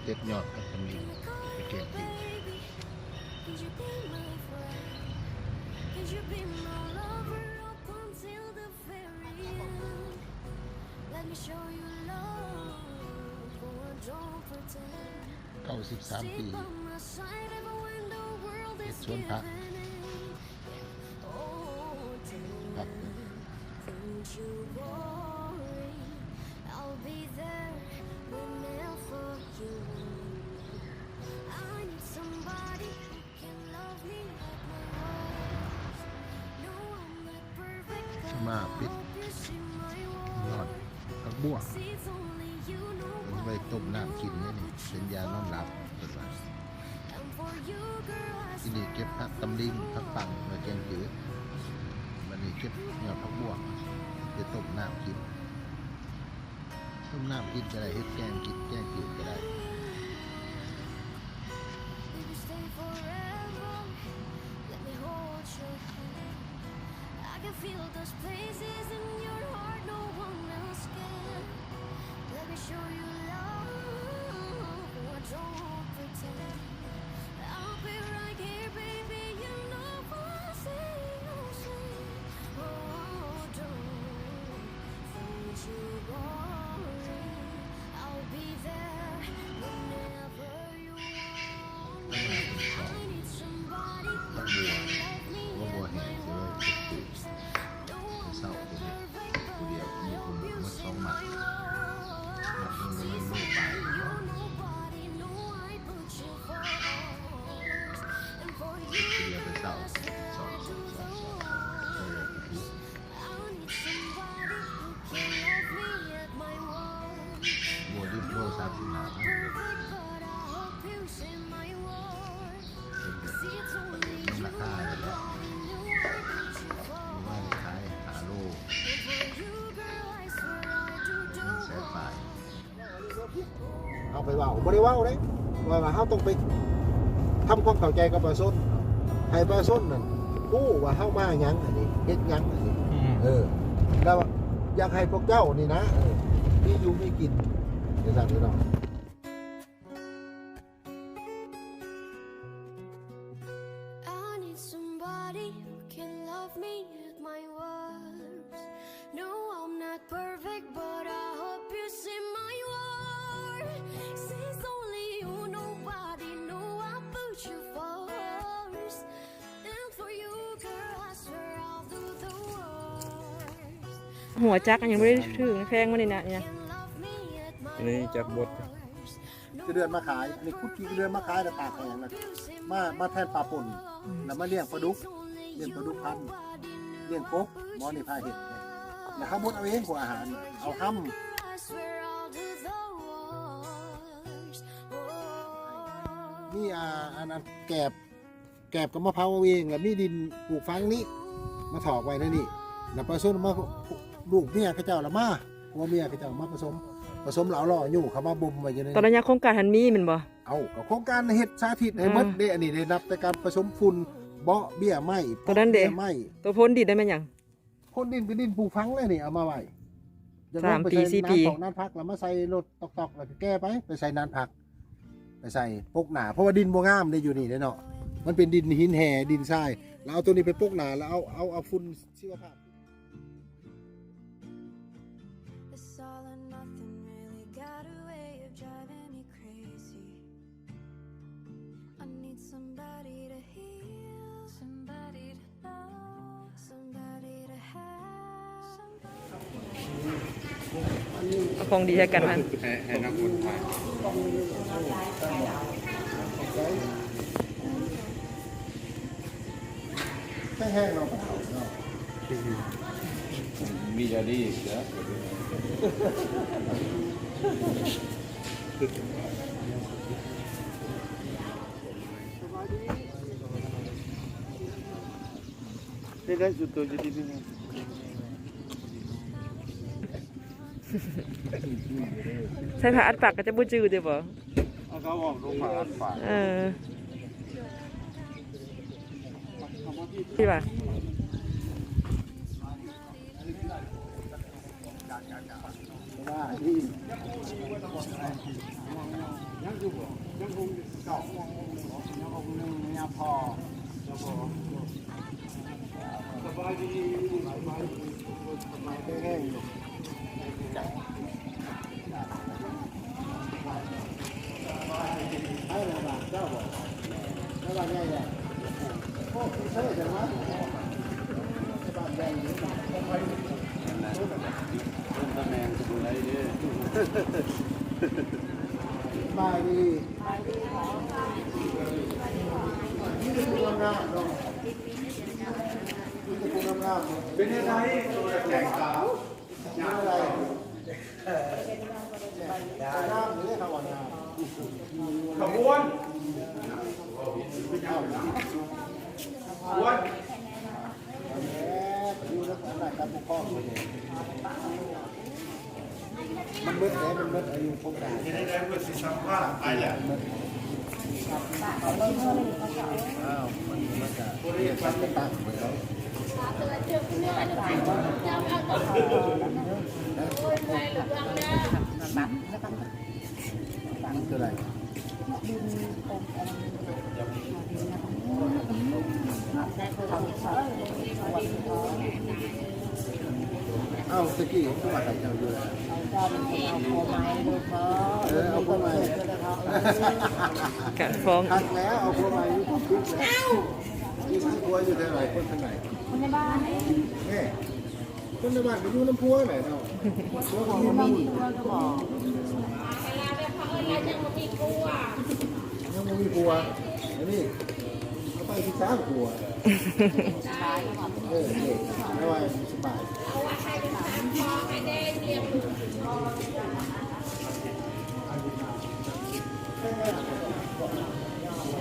ເກັບຍອດຜັກຕຳລິງໄປແກງກິນ. ເກົ້າສິບສາມປີ ເຮັດສວນຜັກ. ມາປິດຍອດ ຜັກບົວ ເພິ່ນໄວ້ຕົ້ມນ້ຳກິນເດ້ນີ້ ເປັນຢານອນຫຼັບເພິ່ນວ່າ. ທີນີ້ເກັບຜັກຕຳລິງ ຜັກປັ້ງ ມາແກງຈືດ. ບັດນີ້ເກັບຍອດຜັກບົວ ໄປຕົ້ມນ້ຳກິນ. ຕົ້ມນ້ຳກິນກໍໄດ້ ເຮັດແກງກິນ ແກງຈືດກໍໄດ້.ເຮົາໄປເວົ້າ ບໍ່ໄດ້ເວົ້າເດ້ ວ່າ ວ່າເຮົາຕ້ອງໄປທຳຄວາມເຂົ້າໃຈກັບປະຊາຊົນ ໃຫ້ປະຊາຊົນນັ້ນຮູ້ວ່າເຮົາມາຫຍັງອັນນີ້ ເຮັດຫຍັງອັນນີ້. ເອີ ແລ້ວຢາກໃຫ້ພວກເຈົ້ານີ້ນະ ເອີ ມີຢູ່ມີກິນ ຈັ່ງຊັ້ນເນາະ. I'll do the worst. ຫົວຈັກຍັງບໍ່ໄດ້ຖືແພງມານີ້ນະ ນີ້ນະ ອັນນີ້ຈັກບົດ. ຂີ້ເດືອນມາຂາຍ ອັນນີ້ຂຸດຂີ້ເດືອນມາຂາຍ ແລ້ວຕາກແຫ້ງນະ ມາ ມາແທນປາປົ່ນ ແລ້ວມາລ້ຽງປາດຸກ ລ້ຽງປາດຸກພັນ ລ້ຽງກົບ ໝໍນີ້ພາເຮັດ ແລ້ວເຮົາບົດເອົາເອງ ຫົວອາຫານ ເອົາຮຳ ມີ ອ່າ ອັນນັ້ນ ແກບ ແກບກໍມາເຜົາເອົາເອງ ແລ້ວມີດິນປູກຝັງນີ້ ມາຖອກໄວ້ໃນນີ້ ແລ້ວປະສົມມາ ລູກເມຍເຂົາເຈົ້າລະມາ ຜົວເມຍເຂົາເຈົ້າມາປະສົມ ປະສົມແລ້ວເອົາລໍ້ຍູ້ເຂົ້າມາບົ່ມໄວ້ຢູ່ໃນ ຕອນລະຍະໂຄງການຫັ້ນມີແມ່ນບໍ່? ເອົ້າ ກໍໂຄງການເຮັດສາທິດໃຫ້ໝົດເດ້. ອັນນີ້ໄດ້ນັບແຕ່ການປະສົມຝຸ່ນ ເບາະ ເບ້ຍໄມ້ ຕອນນັ້ນເດ້ ເບ້ຍໄມ້ ໂຕໂພນດິນນັ້ນແມ່ນຫຍັງ? ໂພນດິນກໍດິນປູກຝັງແຫຼະນີ້ ເອົາມາໄວ້ສາມປີ ສີ່ປີ ນານຜັກ ແລ້ວມາໃສ່ລົດຕອກໆ ແລ້ວກໍແກ່ໄປ ໄປໃສ່ນານຜັກ ໄປໃສ່ປົກໜ້າ ເພາະວ່າດິນບໍ່ງາມເດ້ຢູ່ນີ້ເດ້ເນາະ ມັນເປັນດິນຫີນແຮ່ ດິນຊາຍ ແລ້ວເອົາໂຕນີ້ໄປປົກໜ້າ ແລ້ວເອົາ ເອົາ ເອົາຝຸ່ນຊີວະພາບ. Somebody to heal, somebody to know, somebody to have. ເອົາຂອງດີໃຫ້ກັນຫັ້ນ ໃຫ້ ໃຫ້ນັກບຸນພາ ແຫ້ງໆ ເນາະ ເນາະ ມີຢາດີເດີ. ເຮັດໄດ້ສຸດໂຕຢູ່ທີ່ນີ້ ໃສ່ຜ້າອັດປາກກໍຈະບໍ່ຈື່ເດ້ບໍ່? ເອົາເຂົາອອກລົງມາອັດປາກ ເອີ ທີ່ວ່າ ວ່າດີ ຍັງຢູ່ບໍ່? ຍັງຄົງເກົ່າ ຍັງຄົງເປັນຍາພໍ່ ສະບາຍດີ ສະບາຍດີ ສະບາຍດີ ແຂງແຮງຢູ່. ໃຜລະບ້ານເຈົ້າບໍ່? ໃຜບ້ານໃຫຍ່ແລ້ວ? ໂອ້ ຜູ້ໃຊ້ຈັງຫວະ ໃຜບ້ານໃຫຍ່ຢູ່ ເພິ່ນຕຳແໜ່ງຜູ້ໃດເດ້. ສະບາຍດີ. ມີແຕ່ຜູ້ງາມໆເນາະ ມີແຕ່ຜູ້ງາມໆເນາະ. ເປັນຈັ່ງໃດຕົວແຫຼງຂາວ? ຍັງບໍ່ໄດ້ ງາມເດ້ ເຂົາວ່າງາມ. ຂະບວນ ຂະບວນ ຢູ່ນຳອຳນາດການປົກຄອງ ມັນເບິດແລ້ວ ມັນເບິດອາຍຸໂຄງການ. ເຮັດໃດເພິ່ນຊິສຳພາດໄປແລ້ວ? ມັນເບິດ. ອ້າວ ມັນ ມັນກະເຮັດການຈັດຕັ້ງເບິດແລ້ວ. ມັນຄືໃດ? ອ້າວ ຕະກີ້ຄືວ່າໃຫ້ເຈົ້າຢູ່ແລ້ວ. ເອີ ເອົາຜົວໃໝ່ ການຟ້ອງ ຄັກແລ້ວ ເອົາຜົວໃໝ່ຢູ່ ຖືກແລ້ວ. ມີຜົວຢູ່ທາງໃດ? ຄົນທາງໃດ? ຄົນໃນບ້ານ. ແນ່ ຄົນໃນບ້ານກໍຢູ່ນຳຜົວແຫຼະເນາະ. ຜົວກໍບໍ່ມີ. ຍັງບໍ່ມີຜົວ ອັນນີ້ເອົາໄປສິບສາມຜົວ. ເອີ ເອີ ແລ້ວວ່າສະບາຍ.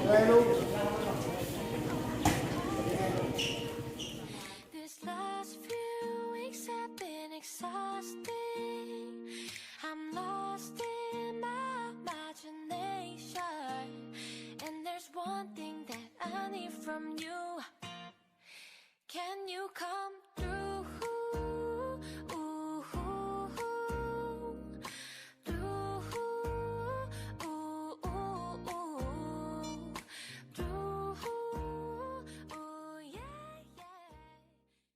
ເອີ ລູກ.